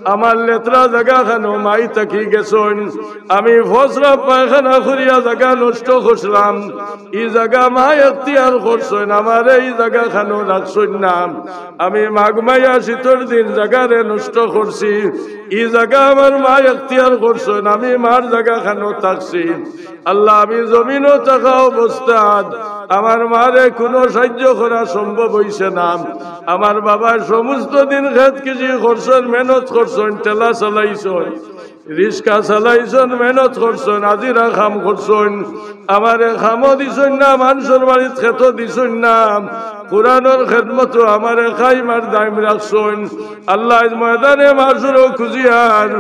আমার লেতরা জাগাখানো মাই থাকি গেছইন। আমি ফসরা পায়খানা করিয়া জাগা নষ্ট করছিলাম, ই জাগা মায় এখতিয়ার করছইন, আমারে ই জাগাখানো রাখছইন না। আমি মাঘ মাইয়া শীতর দিন জাগারে নষ্ট করছি, ই জাগা আমার মায় এখতিয়ার করছইন, আমি মার জাগাখানো থাকছি। আল্লাহ, আমি জমিনো থাকা অবস্থাত আমার মারে কুনু সাহায্য করা সম্ভব অইছে না। আমার বাবায় সমস্ত দিন খেত কৃষি করছইন, মেহনত করছইন, ঠেলা চালাইছইন, রিক্সা চালাইছইন, মেহনত করছইন, হাজিরা কাম করছইন, আমারে কামো দিছইন না, মানষর বাড়িত খেতো দিছইন না। কুরআনর খেদমতো আমারে কায়েম আর দায়েম রাখছইন। আল্লাহ, আইজ ময়দানে মাশরো খুজিয়ার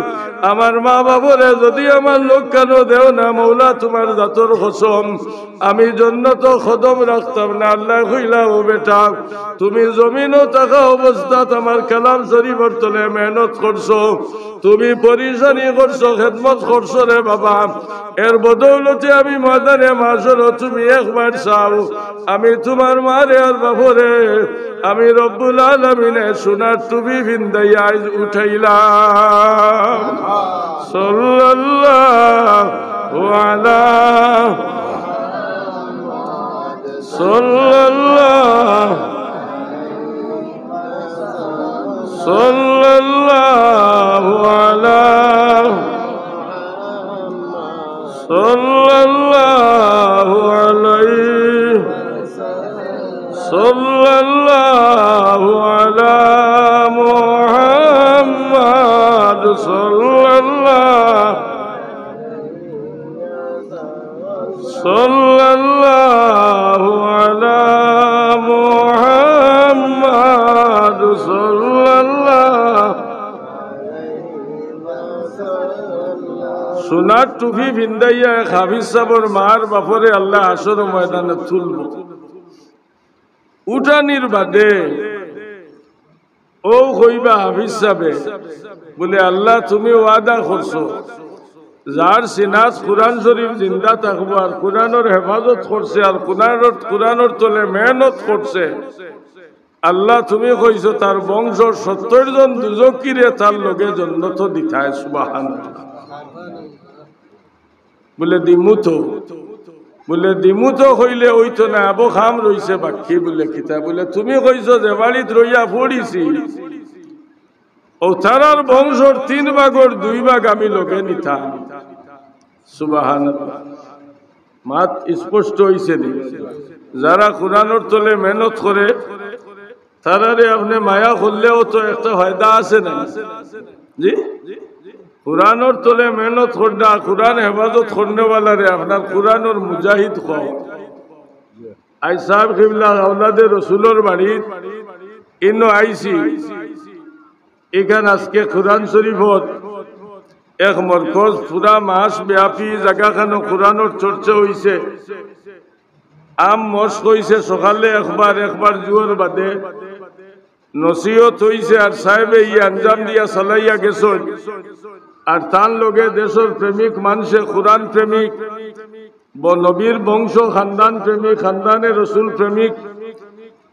আমার মা বাফরে যুদি আমার লগে কানো দেও না, মওলা, তুমার জাতর কসম, আমি জন্নতো কদম রাখতাম না। আল্লায় কইলা, "ও বেটা, তুমি জমিনো থাকা অবস্থাত আমার কালাম শরীফর তলে মেহনত করছো, তুমি পেরেশানি করছো, খেদমত করছো রে বাবা। এর বদৌলতে আমি ময়দানে মাশরো তুমি একবার চাও, আমি তুমার মারে আর বাফরে আমি রব্বুল আলামিনে সোনার টুপি ফিন্দাইয়া আইজ উঠাইলাম।" সাল্লাল্লাহু আলা, সাল্লাল্লাহু, সাল্লাল্লাহু আলা, সাল্লাল্লাহু আলাইহি, সাল্লাল্লাহু আলা মুহাম্মাদ, সাল্লাল্লাহু, সাল্লাল্লাহু আলা মুহাম্মাদ, সাল্লাল্লাহু। সোনার টুপি ফিন্দাইয়া এক হাফিজ সাবর মার বাফরে আল্লায় হাশরর ময়দানো তুলবো। উঠানির বাদে অউ কইবা হাফিজ সাবে, বুলে, "আল্লাহ, তুমি ওয়াদা করছো, যার সিনাত কুরআন শরীফ জিন্দা থাকবো, আর কুরআনর হেফাজত করছে, আর কুরআনর, কুরআনর তলে মেহনত করছে, আল্লাহ, তুমি কইছো তার বংশর সত্তইর জন দুজকিরে তার লগে জন্নতো দিতায়।" সুবহানাল্লাহ। বুলে, "দিমু তো।" বুলে, "দিমু তো কইলে অইতো না, আবো কাম রইছে বাকি।" বুলে, "কিতা?" বুলে, "তুমি কইছো যে বাড়িত রইয়া পড়িছি, অউ তারার বংশর তিন ভাগর দুই ভাগ আমি লগে নিতাম।" সুবহানাল্লাহ। মাত স্পষ্ট অইছে নি? যারা কুরআনর তলে মেহনত করে, তারারে আপনে মায়া করলেও তো একটা ফায়দা আছে না? জি? কুরআনর তলে মেহনত করনা, কুরআন হেফাজত করনেওয়ালারে আপনার কুরআনর মুজাহিদ কও। আইজ সাব কিবলা আওলাদে রসুলর বাড়িত ইনো আইছি, ইখান আজকে কুরআন শরীফত এক মরকজ, পুরা মাস ব্যাপী জাগাখানো কুরআনর চর্চা অইছে। আম মশক অইছে সকালে একবার, একবার জুহর বাদে নসিহত অইছে, আর সাহেবে ই আঞ্জাম দিয়া চালাইয়া গেছইন। আর তান লগে দেশর প্রেমিক মানষে, কুরআন প্রেমিক, ব-, নবীর বংশ খানদান প্রেমিক, খানদানে রসুল প্রেমিক,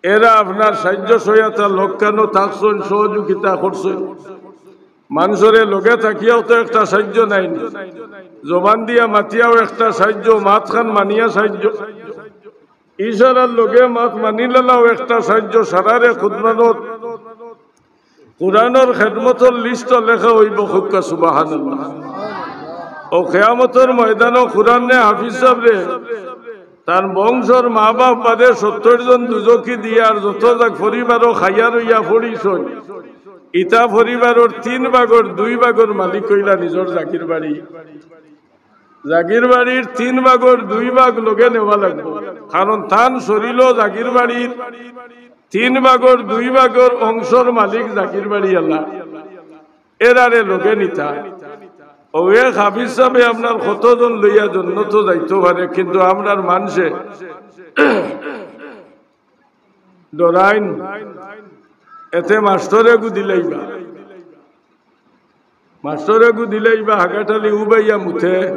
এরা আপনার সাহায্য সহায়তা লগে কানো থাকছইন, সহযোগিতা করছইন। মানষরে লগে থাকিয়াও তো একটা সাহায্য নায় নি, জবান দিয়া মাতিয়াও একটা সাহায্য, মাতখান মানিয়া সাহায্য, ইশারার লগে মাত মানিলালাও একটা সাহায্য। সারারে খুদমানত কুরআনর খেদমতর লিস্টো লেখা অইবো, কউক্কা সুবহানাল্লাহ। অউ কিয়ামতর ময়দানো কুরআনে হাফিজ সাবরে, তান বংশর মা বাপ বাদে সত্তইর জন দুজকি দিয়া আর যত জাগ পরিবারও খাইয়া রইয়া পড়িছইন, ইতা পরিবারর তিন ভাগর দুই ভাগর মালিক অইলা নিজর জাগির বাড়ি। জাগির বাড়ির তিন ভাগর দুই ভাগ লগে নেওয়া লাগবো, কারণ তান শরীলো জাগির বাড়ির তিন ভাগর দুই ভাগর অংশর মালিক জাগির বাড়ি আলা, এরারে লগে নিতা। অউ এক হাফিজ সাবে আপনার কতজন লইয়া জন্নতো যাইতো পারে, কিন্তু আমরার মানষে ডরাইন, এতে মাস্টরে গু দিলাইবা। মাস্টরে গু দিলাইবা, হাগাটালি উবাইয়া মুতে,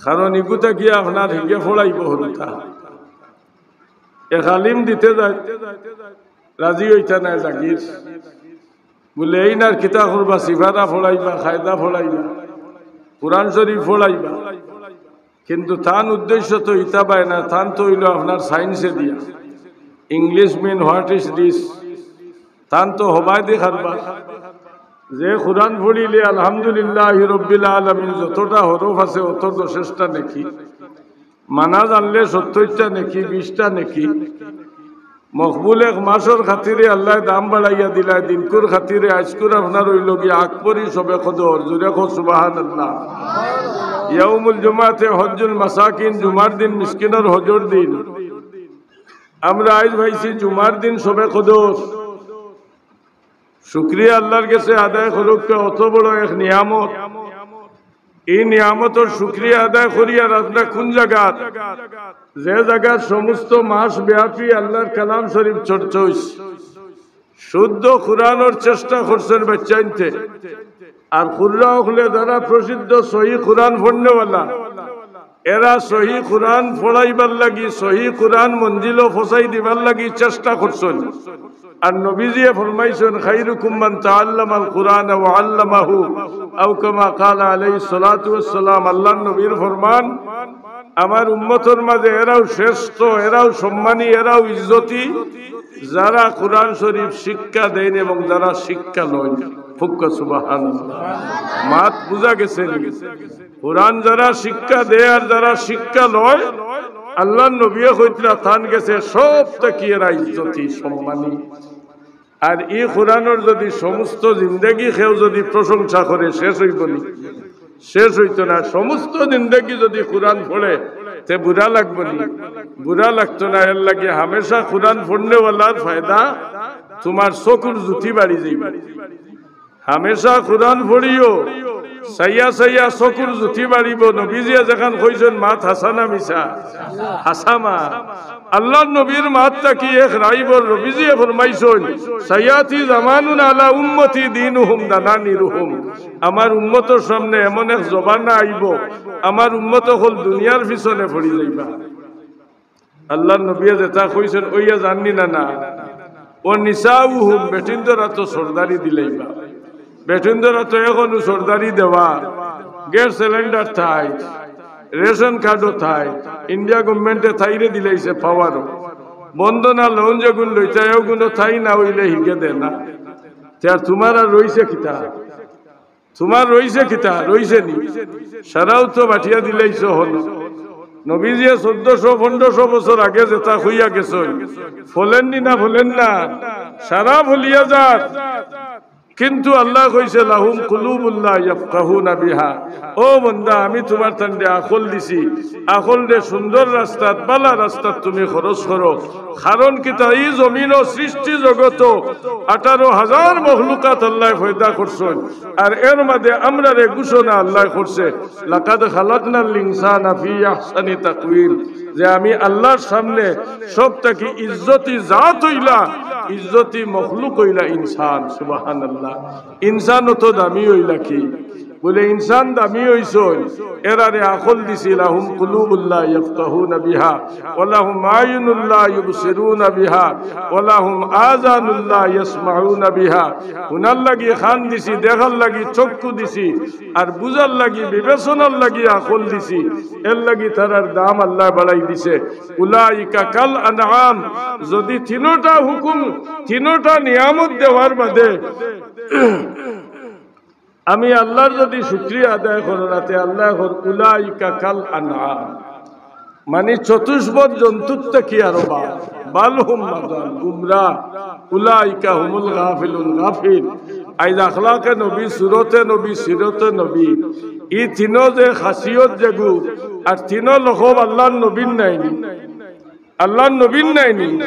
কারণ ইগু থাকি আপনার হিগে ফড়াইবো হুরুতা। এক আলিম দিতে যায়, রাজি অইতা নায় জাগির। বুলে, "এইন আর কিতা করবা, সিফারা ফড়াইবা, কায়দা ফড়াইবা, কোরআন শরীফ ফড়াইবা।" কিন্তু তান উদ্দেশ্য তো ইতা বায় না, তান তো অইলো আপনার science-এ দিয়া, English mean what is this, তান তো হবায়দি কারবার। যে কোরআন ফড়িলে আলহামদুলিল্লাহি রব্বিল আলামিন যতটা হরফ আছে, অতর দশেশটা নেকি, মানা জানলে সত্তইরটা নেকি, বিশটা নেকি। মকবুল এক মাসর খাতিরে আল্লায় দাম বাড়াইয়া দিলায়, দিনকুর খাতিরে আইজকুর আপনার অইলো গিয়া আকবরী শবে কদর। জোরে কও সুবহানাল্লাহ। ইয়াউমুল জুমাতে হজ্জুল মাসাকিন, জুমার দিন মিসকিনর হজর দিন। আমরা আইজ পাইছি জুমার দিন শবে কদর। শুকরিয়া আল্লার গেছে আদায় করউক্কা, অত বড় এক নিয়ামত। ই নিয়ামতর শুকরিয়া আদায় করিয়ার আমরা কুন জাগাত, যে জাগাত সমস্ত মাস ব্যাপী আল্লার কালাম শরীফ চর্চা অইছে, শুদ্ধ কোরআনর চেষ্টা করছইন বাচ্চাইন্তে। আর কুররা অকলে যারা প্রসিদ্ধ সহি কোরআন ফড়নেওয়ালা, এরা সহি কোরআন ফড়াইবার লাগি, সহি কোরআন মঞ্জিলো ফসাই দিবার লাগি চেষ্টা করছইন। আর নবীজিয়ে ফরমাইছইন, "খাইরুকুম মান তাআল্লামাল কুরআনা ওয়া আল্লামাহু", আও কামা ক্বালা আলাইহিস সালাতু ওয়াস সালাম। আল্লার নবীর ফরমান, "আমার উম্মতর মাঝে এরাউ শ্রেষ্ঠ, এরাউ সম্মানী, এরাউ ইজ্জতি, যারা কোরআন শরীফ শিক্ষা দেইন এবং যারা শিক্ষা লইন।" ফুক্কা সুবহানাল্লাহ। মাত বুঝা গেছে নি? কোরআন যারা শিক্ষা দেয় আর যারা শিক্ষা লয়, আল্লার নবীয়ে কইতরা, তান গেছে সব থাকি এরা ইজ্জতি, সম্মানী। আর ই কোরআনর যদি সমস্ত জিন্দেগি কেউ যদি প্রশংসা করে, শেষ অইবো নি? শেষ অইতো না। সমস্ত জিন্দেগি যদি কোরআন ফড়ে, তে বুরা লাগবো নি? বুরা লাগতো না। এর লাগি হামেশা কোরআন ফড়নেওয়ালার ফায়দা, তুমার চকুর জুতি বাড়ি যাইবো। হামেশা কোরআন ফড়িও, চাইয়া চাইয়া চকুর জুতি বাড়িবো। নবীজিয়ে যেখান কইছইন, মাত হাছা না মিছা? হাছা মাত। আল্লার নবীর মাত থাকি এক রাইবর নবীজিয়ে ফরমাইছইন, "সায়াতি জামানুন আলা উম্মতি দিনুহুম দানানিরুহুম।" আমার উম্মতর সামনে এমন এক জমানা আইবো, আমার উম্মত অকল দুনিয়ার পিছনে ফড়ি যাইবা। আল্লার নবীয়ে যেতা কইছইন, অইয়া যার নি না? না। "ওয়া নিসাউহুম", বেটিন্তরা তো সর্দারি দিলাইবা। বেটিন্তরা তো এখনো সর্দারি দেওয়া, গ্যাস সিলিন্ডার থাই, রেশন কার্ডও থাই, ইন্ডিয়া গভর্নমেন্টে থাইরে দিলাইছে পাওয়ারও। বন্দনা লোন যেগুন লইতা, এগুনও থাই না অইলে হিগে দেয় না। তে আর তুমার আর রইছে কিতা? তুমার রইছে কিতা? রইছে নি? সারাউ তো বাটিয়া দিলাইছো হন। নবীজিয়ে চৌদ্দশো পনরোশো বছর আগে যেতা কইয়া গেছইন, ফলের নি না ফলের না? সারা ফলিয়া যার। কিন্তু আল্লায় কইছে, "লাহুম কুলুবুন লা ইয়াফকাহুনা বিহা।" ও বন্দা, আমি তুমার তানরে আকল দিছি, আকলরে সুন্দর রাস্তাত, বালা রাস্তাত তুমি খরচ করো। কারণ কিতা, ই জমিনো সৃষ্টি জগতো আঠারো হাজার মখলুকাত আল্লায় পয়দা করছইন, আর এর মাঝে আমরারে ঘোষণা আল্লায় করছে, "লাকাদ খালাকনাল ইনসানা ফি আহসানি তাকওয়িম", যে আমি আল্লার সামনে সব থাকি ইজ্জতি জাত অইলা, ইজ্জতি মখলুক অইলা ইনসান। সুবহানাল্লাহ। ইনসানও তো দামি অইলা কি? বুলে, ইনসান দামি অইছইন, এরারে আকল দিছি, "লাহুম কুলুবুন লা ইয়াফকাহুনা বিহা, ওয়া লাহুম আয়ুনুন লা ইউবসিরুনা বিহা, ওয়া লাহুম আযানুন লা ইয়াসমাউনা বিহা।" হুনার লাগি কান দিছি, দেখার লাগি চক্ষু দিছি, আর বুঝার লাগি, বিবেচনার লাগি আকল দিছি। এর লাগি তারার দাম আল্লায় বাড়াই দিছে। উলাইকা কাল আনআম, যদি তিনোটা হুকুম, তিনোটা নিয়ামত দেওয়ার বাদে আমি আল্লার যদি শুকরিয়া আদায় করো না, তে আল্লায় কইন, "উলাইকা কাল আনআম", মানি চতুষ্পদ জন্তুর থাকি আরো বাদ, বাল হুম আদাল, গুমরা, উলাইকা হুমুল গাফিলুন, গাফিল। আইজ আখলাকে নবী, সুরতে নবী, সিরতে নবী, ই তিনো যে খাসিয়ত যেগু, আর তিনো লকব আল্লার নবীর নায়নি। আল্লার নবীর নায়নি,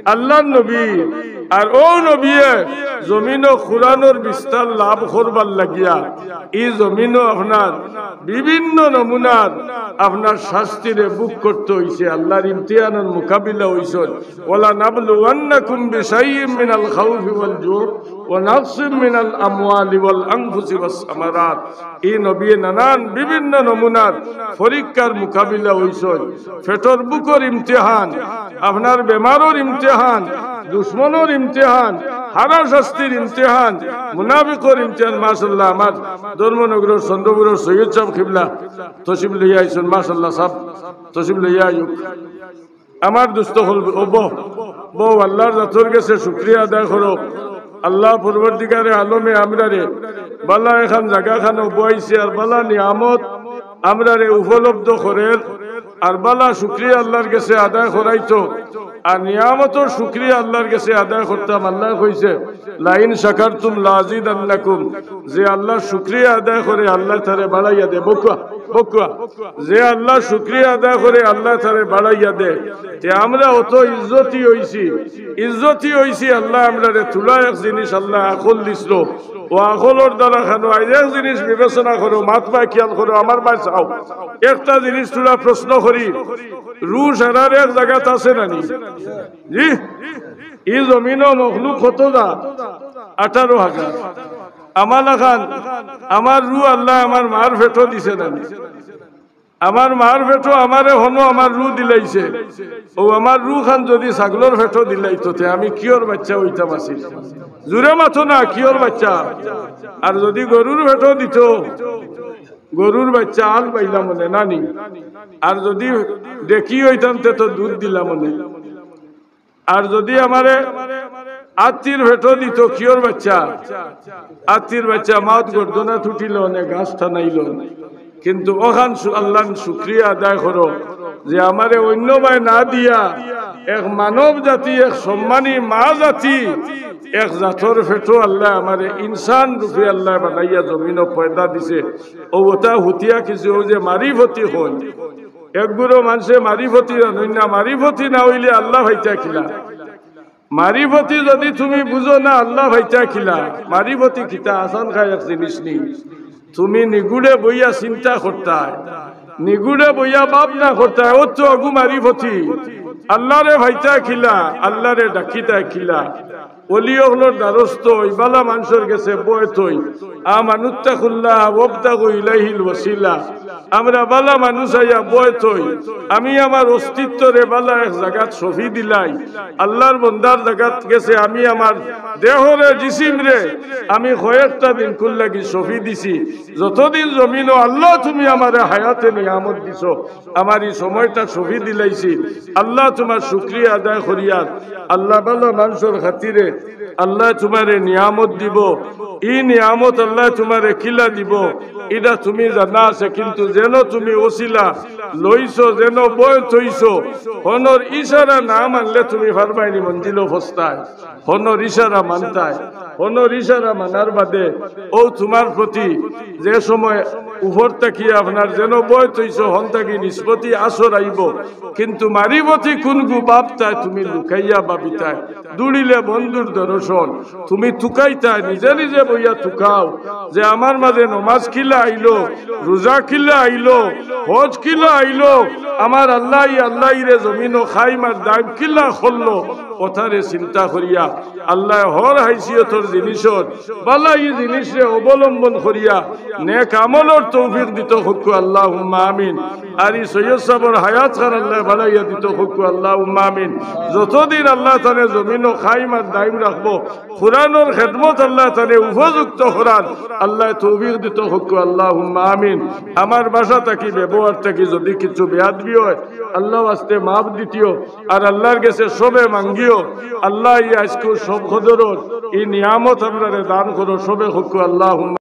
আল্লার নবী। আর অউ নবিয়ে জমিনো কোরআনর বিস্তার লাভ করবার লাগিয়া ই জমিনো আপনার বিভিন্ন নমুনার আপনার শাস্তিরে ভোগ করতে অইছে। আল্লার ইমতিহানর মোকাবিলা অইছে। "ওয়ালা নাবলুওয়ান্নাকুম বিশাইইম মিনাল খাউফি ওয়াল জু'।" ওয়া নাকসিম মিনাল আমওয়ালি ওয়াল আনফুসি ওয়াস সামারাত। এই নবী নানান বিভিন্ন নমুনার পরীক্ষার মোকাবিলা অইছইন। পেটর ভুকর ইমতিহান, আপনার বেমারর ইমতিহান, দুশমনর ইমতিহান, হারা শাস্তির ইমতিহান, মুনাফিকর ইমতিহান। মাশাআল্লাহ, আমার ধর্মনগরর চন্দ্রপুরর সৈয়দ সাব কিবলা তশরিফ লইয়া আইছইন। মাশাআল্লাহ, সাব তশরিফ লইয়া আইউক। আমার দুস্ত অকল, ও বও, বও, আল্লার জাতর গেছে শুকরিয়া আদায় করো। আল্লাহ পরওয়ারদিগারে আলমে আমরারে বালা এখান জাগাখানো বওয়াইছে, আর বালা নিয়ামত আমরারে উপলব্ধ করের, আর বালা শুকরিয়া আল্লার গেছে আদায় করাইতো। আর নিয়ামতর শুকরিয়া আল্লার গেছে আদায় করতাম। আল্লায় কইছে, "লাইন শাকারতুম লাজিদান্নাকুম।" যে আল্লার শুকরিয়া আদায় করে, আল্লায় তারে বাড়াইয়া দে। বকুয়া, বকুয়া। যে আল্লার শুকরিয়া আদায় করে, আল্লায় তারে বাড়াইয়া দে। তে আমরা অত ইজ্জতি অইছি, ইজ্জতি অইছি, আল্লায় আমরারে তুলা এক জিনিস, আল্লায় আকল দিছলো। ও আকলর দ্বারা খানো আইজ এক জিনিস বিবেচনা করো, মাত বায় খিয়াল করো, আমার বায় চাও। একটা জিনিস তুলা প্রশ্ন করি, রু সারার এক জাগাত আছে না নি? জি, ই জমিনো মখলুক কত জাত? আঠারো হাজার। আমার লাখান, আমার রু আল্লায় আমার মার পেটো দিছে না নি? আমার মার পেটো আমারে হনো আমার রু দিলাইছে। ও আমার রু খান যদি ছাগলর পেটো দিলাইতো, তে আমি কিওর বাচ্চা অইতাম আছিল? জুরে মাতো না, কিওর বাচ্চা? আর যদি গরুর পেটো দিতো, গরুর বাচ্চা আল পাইলাম অনে, না নি? আর যদি ডেকি অইতাম, তে তো দুধ দিলাম অনে। আর যদি আমারে আত্তির পেটো দিতো, কিওর বাচ্চা? আত্তির বাচ্চা মাত গর্দনা তুটিলো অনে, গাছ টানাইলো অনে। কিন্তু অখান শু-, আল্লার শুকরিয়া আদায় করো যে আমারে অইন্য বায় না দিয়া এক মানব জাতি, এক সম্মানী মা জাতি, এক জাতর পেটো আল্লায় আমারে ইনসান রূপে আল্লায় বানাইয়া জমিনো পয়দা দিছে। ও ওটা হুতিয়া কিছু, ও যে মারিফতি অইন, একগুলো মানষে মারিফতি জানইন না, মারিফতি না অইলে আল্লা পাইতা কিলা? মারিফতি যদি তুমি বুঝো না, আল্লা পাইতা কিলা? মারিফতি কিতা? আসান খাই এক জিনিস নি। তুমি নিগুড়ে বইয়া চিন্তা করতায়, নিগুড়ে বইয়া ভাবনা করতায়, ও তো অগু মারিফতি। আল্লারে পাইতা কিলা? আল্লারে ডাকিতা কিলা? অলি অকলর দ্বারস্থ অই, বালা মানষর গেছে বয় থই। আমানুত্তাকুল্লাহ ওয়াবতাগু ইলাইহিল ওয়াসিলা। আমরা বালা মানুষ আইয়া বয় থই, আমি আমার অস্তিত্বরে বালা এক জাগাত সফি দিলাই। আল্লার বন্দার জাগাত গেছে আমি আমার দেহরে, জিসিমরে আমি কয়েকটা দিন কুল্লাগি সফি দিছি। যতদিন জমিনো আল্লা তুমি আমারে হায়াতে নিয়ামত দিছো, আমার ই সময়টা সফি দিলাইছি। আল্লা তুমার শুকরিয়া আদায় করিয়ার, আল্লা বালা মানষর খাতিরে আল্লায় তুমারে নিয়ামত দিবো। ই নিয়ামত আল্লায় তুমারে কিলা দিবো, ইটা তুমি জানা আছে, কিন্তু যেন তুমি ওসিলা লইছো, যেন বয় থইছো, হনর ইশারা না মানলে তুমি পারবায়নি মঞ্জিলো পৌঁছতায়। হনর ইশারা মানতায়, হনর ইশারা মানার বাদে অউ তুমার প্রতি যে সময় উপর থাকি আপনার যেন বয় থইছো, হন থাকি নিষ্পতি আসর আইবো, কিন্তু মারিফতি কুনগু ভাবতায় তুমি লুকাইয়া ভাবিতায়। দৌড়িলে বন্ধুর দর্শন। তুমি তুকাইতায়, নিজে নিজে বইয়া তুকাও যে আমার মাঝে নমাজ কিলা আইলো, রোজা কিলা আইলো, হজ কিলা আইলো। আমার আল্লায়, আল্লায় রে জমিনো খাইমার দাইম কিলা করলো, ওটারে চিন্তা করিয়া আল্লায় হর হাইসিয়তর জিনিসর বালা ই জিনিসরে অবলম্বন করিয়া নেক আমলর তৌফিক দিতো কউক্কা, আল্লাহুম্মা আমিন। আর ই সৈয়দ সাবর হায়াত খান আল্লায় বাড়াইয়া দিতো কউক্কা, আল্লাহুম্মা আমিন। যতদিন আল্লায় তানে জমিনো খাইমার দাইম রাখবো, কুরআনর খেদমত আল্লায় তানে উপযুক্ত করার আল্লায় তৌফিক দিতো কউক্কা, আল্লাহুম্মা আমিন। আমার ভাষা থাকি, ব্যবহার থাকি যদি কিছু বেয়াদবি অয়, আল্লার ওয়াস্তে মাফ দিতিও, আর আল্লার গেছে সবে মাঙ্গিও, আল্লায় ই আইজকুর সব কদরর ই নিয়ামত আমরারে দান করো, সবে কউক্কা, আল্লাহুম্মা